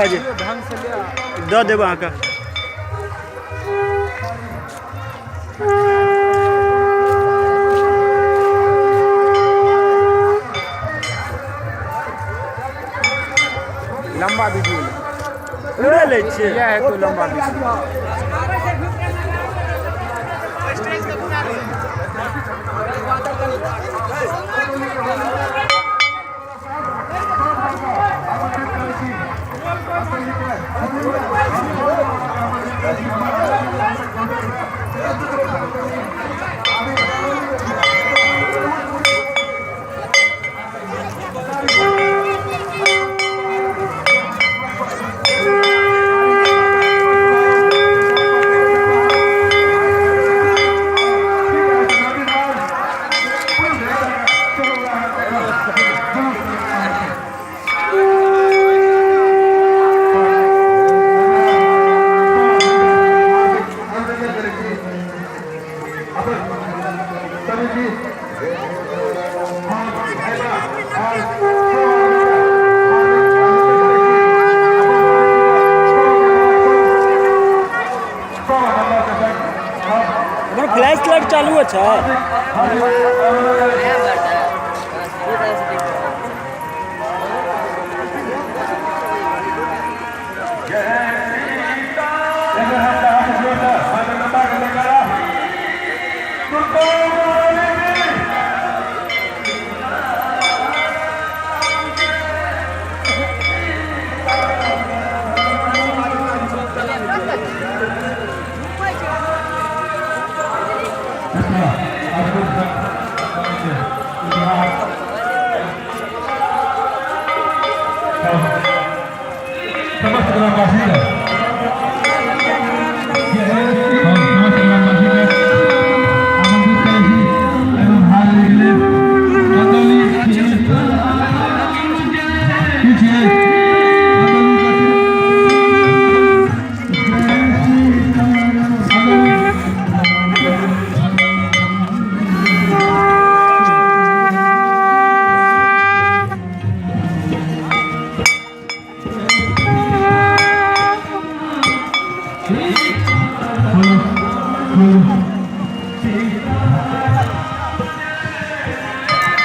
भए जायत, दऽ देब अहाँके। लंबा वीडियो पूरे लै छियै। यह है तो लंबा वीडियो। हमर फ्लैश लाइट चालू अछि। समस्त ग्रामवासी समस्त ग्रामवासी आमंत्रित करै छी एवं भाग लैके लेल। चंदौली की छियै?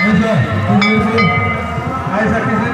ऐसा ऐसा किसी